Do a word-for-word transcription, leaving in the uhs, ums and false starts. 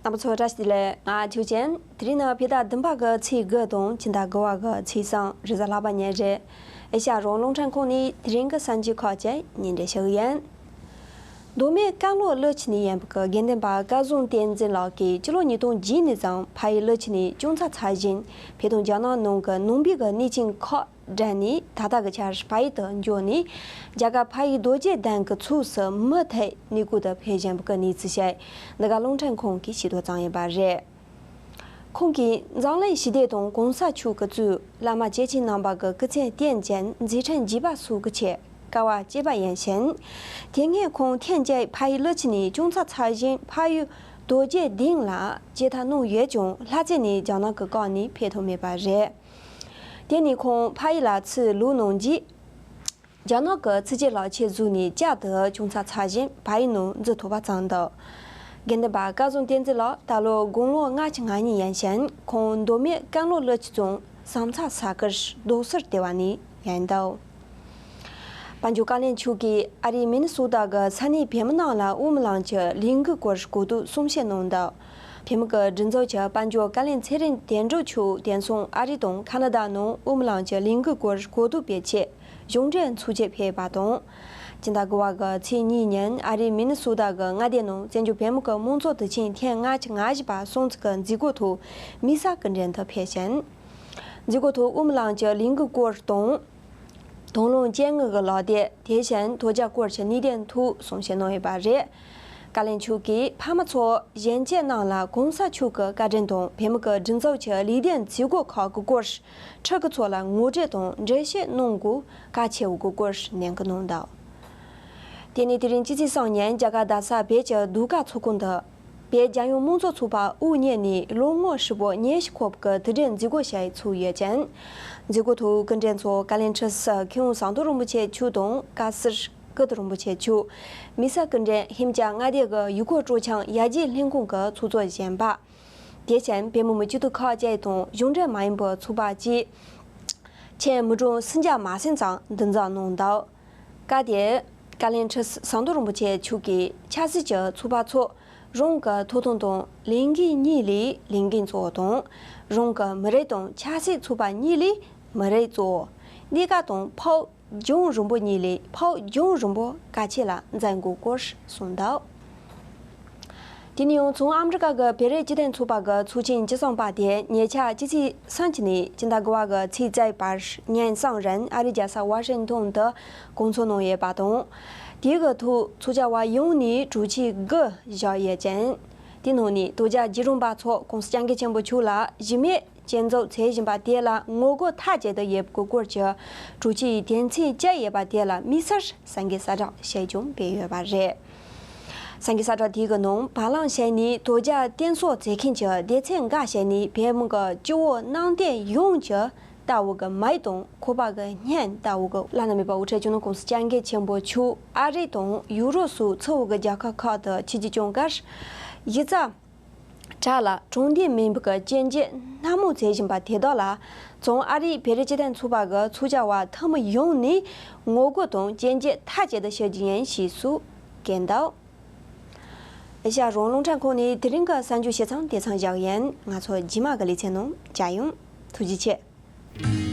རྣམ་པ་ཚོ་བཀྲ་ཤིས་བདེ་ལེགས། ང་ཆོས་ཅན། དེ་རིང་ནི་ཕྱི་ཟླ་བདུན་པ་གི་ཚེས་དགུ་དང་ཕྱི་ཟླ་དགུ་པ་གི་ཚེས་གསུམ། རེས་གཟའ་ལྷག་པ་ཉིན་རེད། ཨེ་ཤ་ཡ་རང་དབང་རླུང་འཕྲིན་ཁང་ནས་དེ་རིང་གི་གསར་འགྱུར་ཁག་ཅིག་སྙན་སྒྲོན་ཞུ་གི་ཡིན། མདོ་སྨད་ཀན་ལྷོ་ཀླུ་ཆུ་ནས་ཡིན་པའི་དགེ་འདུན་པ་སྐལ་བཟང་བསྟན་འཛིན་ལགས་ཀྱིས་སྤྱི་ལོ་ཉིས་སྟོང་བརྒྱད་ནས་བཟུང་ཕ་ཡུལ་ཀླུ་ཆུ་ནས་ཅུང་ཟད་ཚར་བཞིན་བོད་དང་རྒྱ་ནག་ནང་གི་ནང་པའི་གི་གནས་ཆེན་ཁག་འགྲིམས་ནས། ད་ལྟ་གི་ཆར་ཕ་ཡུལ་དུ་འབྱོར་ནས། རྒྱ་གར་ཕ་ཡུལ་རྡོ་རྗེ་གདན་གྱི་ཕྱོགས་སུ་མུ་མཐུད་གནས་སྐོར་དུ་ཕེབས་བཞིན་པའི་གནས་ཚུལ་བཤད། འདི་ག་རླུང་འཕྲིན་ཁང་གིས་ཤེས་རྟོགས་བཏང་ཡོད་པ་རེད། ཁོང་གིས་འཛམ་གླིང་ཞི་བདེ་དང་གོང་ས་མཆོག་གི་གཙོས་བླ་མ་སྐྱེས་ཆེན་རྣམ་པ་གི་སྐུ་ཚེ་རྟེན་ཅན་མཛད་འཕྲིན་རྒྱས་པ་སོགས་ཀྱི་ཆེད་དཀའ་བ་སྤྱད་པ་ཡིན་ཞིང་། དེ་སྔོན་ཁོང་ཐེངས་གཅིག་ཕ་ཡུལ་ཀླུ་ཆུ་ནས་ཅུང་ཟད་ཚར་བཞིན་ཕ་ཡུལ་རྡོ་རྗེ་གདན་ལ་མཇལ་ཐ་གནང་ཡོད་ཀྱང་། ལྷ་རྩེ་ནས་རྒྱ་ནག་གི་བཀག་ནས་ཕེབས་ཐུབ་མེད་པ་རེད། དེ་ནས་ཁོང་ཕ་ཡུལ་ལ་ཚུར་ལོག་གནང་རྗེས། རྒྱ་ནག་གི་ཕྱི་རྒྱལ་ལ་ཆེད་བཟོས་ནས་བསྐྱར་དུ་ཅུང་ཟད་ཚར་བཞིན་ཕ་ཡུལ་ནང་འཛུལ་ཐུབ་པ་བྱུང་འདུག་དགེ་འདུན་པ་སྐལ་བཟང་བསྟན་འཛིན་ལགས་ད་ལོ་དགུང་ལོ་ལྔ་བཅུ་ང་གཉིས་ཡིན་ཞིང་། ཁོང་མདོ་སྨད་ཀན་ལྷོ་ཀླུ་ཆུ་རྫོང་བསམ་ཚ་ས་དགར་རྡོ་སོལ་ལྟེ་བ་ནས་ཡིན་འདུག་དཔལ་འབྱོར་བཀའ་བློན་མཆོག་གིས་ཨ་རིའི་མི་ནི་སོ་ཏ་གི་ས་གནས་བོད་མི་རྣམས་ལ་དབུ་མའི་ལམ་གྱི་ལས་འགུལ་སྐོར་གོ་བསྡུར་གསུང་བཤད་གནང་འདུག་བོད་མི་གི་སྒྲིག་འཛུགས་ཀྱི་དཔལ་འབྱོར་བཀའ་བློན་ཚེ་རིང་དོན་གྲུབ་མཆོག་དེང་སང་ཨ་རི་དང་ཁ་ན་ཌ་ནང་དབུ་མའི་ལམ་གྱི་ལས་འགུལ་སྐོར་གོ་བསྡུར་སྤེལ་ཆེད་གཞུང་འབྲེལ་ཚོགས་ཆེན་ཕེབས་པ་དང་། སྤྱི་ཟླ་དགུ་པ་གི་ཚེས་གཉིས་ཉིན་ཨ་རིའི་མི་ནི་སོ་ཏ་གི་མངའ་སྡེ་ནང་བཙན་བྱོལ་བོད་མི་གི་དམངས་གཙོ་དུས་ཆེན་ཐེངས་ལྔ་བཅུ་ང་བཞི་པ་སྲུང་བརྩི་གི་མཛད་སྒོ་ཐོག་དམིགས་བསལ་སྐུ་མགྲོན་དུ་ཕེབས་ཤིང་། མཛད་སྒོ་ཐོག་དབུ་མའི་ལམ་གྱི་ལས་འགུལ་སྐོར་དང་། དང་བླངས་སྐྱེ་དངོས་ཀྱི་ལག་དེབ། དེ་བཞིན་དོལ་རྒྱལ་སྐོར་གྱི་གནད་དོན་ཐོག་གསུང་བཤད་གནང་ཡོད་པ་རེད། བཀའ་བློན་མཆོག་གིས་ཕ་མ་ཚོ་གཞོན་སྐྱེས་རྣམས་ལ་གོང་ས་མཆོག་གི་བཀའ་དྲིན་དང་བོད་མི་གི་སྒྲིག་འཛུགས་ཀྱི་ལས་དོན་མཛད་སྒོ་ཁག་གི་སྐོར་ཕྲུ་གུ་ཚོ་ལ་ངོ་སྤྲོད་དང་འགྲེལ་བཤད་གནང་དགོས་གལ་ཆེ་བའི་སྐོར་ནན་སྐུལ་གནང་འདུག་དེ་ནས་དེ་རིང་སྤྱི་ཚེས་གསུམ་ཉིན་རྒྱ་གར་རྡ་ས་བོད་ཀྱི་ཟློས་གར་ཚོགས་ཁང་དུ། བོད་རྒྱལ་ཡོངས་དམངས་གཙོ་ཚོགས་པ་དབུ་བརྙེས་ནས་ལོ་ངོ་ཧྲིལ་པོ་ཉི་ཤུ་འཁོར་བའི་དུས་དྲན་མཛད་སྒོ་ཞིག་ཚོགས་ཡོད་ཅིང་། མཛད་སྒོ་ཐོག་སྐུ་མགྲོན་ཚོ་བཀའ་བློན་ཁྲི་ཟུར་མཁས་དབང་ཟམ་གདོང་རིན་པོ་ཆེ་མཆོག་དང་། བཀའ་ཟུར་སྐུ་ཐོག་རིན་པོ་ཆེ་མཆོག་དམིགས་བསལ་སྐུ་མགྲོན་ཧིན་རྒྱ་མངའ་སྡེ་གི་ཡུལ་སྐོར་སྤྲོ་འཆམ་ཡར་རྒྱས་ལྷན་ཁང་གི་ཚོགས་གཙོ་གཞོན་པ། དེ་བཞིན་བོད་མི་མི་སྤྱི་འཐུས་ཁག་ཅིག་དང་གཞུང་འབྲེལ་མ་ཡིན་པའི་ཚོགས་པ་བཅས་ཁྱོན་མི་གྲངས་སུམ་བརྒྱ་མ་ཟིན་ཙམ་འདུ་འཛོམས་གནང་འདུག་སྐབས་དེར་བཀའ་བློན་ཁྲི་ཟུར་ཟམ་གདོང་རིན་པོ་ཆེ་མཆོག་གིས་ཆབ་སྲིད་ཀྱི་ཚོགས་པ་ཚོ་རང་གི་ཐོབ་ཐང་དང་ལས་འགན་གཉིས་ལས་ལས་འགན་གཙོ་བོ་དང་། རང་གི་མི་རིགས་དང་ཆབ་སྲིད་ཚོགས་པ་གཉིས་ལས་མི་རིགས་གཙོ་བོ། གནས་སྐབས་དང་འཕོ་འགྱུར་རིམ་པ་གཉིས་ལས་འཕོ་འགྱུར་རིམ་པ་གལ་ཆེ་ལ་འཛིན་དགོས་སྐོར་གསུངས་འདུག་དེ་ནས་ཡང་བྱང་ཨ་མི་རི་ཀ་གི་བོད་རིགས་སྤྱི་མཐུན་ཚོགས་པ་གི་ཚོགས་ཆེན་བཅུ་གསུམ་པ་དེ་ཉེ་ཆར་སྤྱི་ཚེས་གསུམ་གྱི་ནས་སྤྱི་ཟླ་དགུ་པ་གི་ཚེས་བཅུ་བར་ཉིན་གསུམ་རིང་ཨ་རིའི་རྒྱལ་ས་ཝ་ཤིང་ཊོན་དུ་སྐོང་ཚོགས་གནང་ཡོད་པ་དང་། དེའི་གི་ཐོག་ཚོགས་བཅར་བ་ཡོངས་ནས་གྲོས་ཆོད་དགུ་བཞག་ཡོད་ཅིང་། དེའི་ནང་ནས་དོལ་རྒྱལ་རྗེ་རིན་པོ་ཆེ་གོང་ས་སྐྱབས་མགོན་ཆེན་པོ་མཆོག་ལ་གཞི་མེད་བཙན་འཛུལ་བྱེད་བཞིན་པ་དེ་ལ་ངོ་རྒོལ་མཐའ་གཅིག་ཏུ་ཡོད་པའི་སྐོར་གྱི་གྲོས་ཆོད་དོན་ཚན་བཅུ་ཡོད་པ་དེ་ལ་དམིགས་བསལ་གསལ་འགོད་གསལ་བསྒྲགས་ཞིག་ཀྱང་སྤེལ་ཡོད་པ་རེད། གསལ་འགོད་གསལ་བསྒྲགས་དེའི་གི་ནང་བར་ལམ་ཞིག་ནས་དོལ་རྒྱལ་བསྟེན་གསོལ་མཛད་མཁན་གྱི་སྡེ་ཚན་འགའ་ཞིག་ནས་བོད་མི་གི་སྤྱི་བོ་གནམ་བསྟན་ཡོངས་ཀྱི་ལྟ་བུ་གི་མིག་དང་ཁོག་པ་གི་སྙིང་ལྟ་བུ་གི་བླ་ན་མེད་པ་དབུ་ཁྲིད་སྤྱི་ནོར་གོང་ས་སྐྱབས་མགོན་ཆེན་པོ་མཆོག་ཨ་རི་དང་ཡུ་རོབ་སོགས་ཚུར་བོད་ཀྱི་རྒྱལ་ཁབ་ཁག་ཏུ་ཆིབས་བསྒྱུར་བྱུང་སྐབས་གཞི་རྩ་དྲག་ལ་དྲང་བདེན་མིན་པའི་གི་སྐྱོན་བརྗོད་སྣ་མང་བྱེད་བཞིན་པ་དེ་དག་ལ་བྱང་ཨ་རིའི་བོད་རིགས་སྤྱི་མཐུན་ཚོགས་པ་གི་ཚོགས་བཅར་བ་ཐུན་མོང་ཡོངས་ནས་ངོ་རྒོལ་དང་སྐྱོན་བརྗོད་མཐའ་གཅིག་ཏུ་ཞུ་རྒྱུ་ཡིན་ཞེས་སུ་བཀོད་འདུག་ཨེ་ཤ་ཡ་རང་དབང་རླུང་འཕྲིན་ཁང་ནས་དེ་རིང་གི་གསར་འགྱུར་ཞིབ་ཚང་དེ་ཙམ་བཞག་ཡིན། ང་ཚོ་རྗེས་མ་གི་ལེ་ཚན་ནང་མཇལ་ཡོང་། ཐུགས་རྗེ་ཆེ།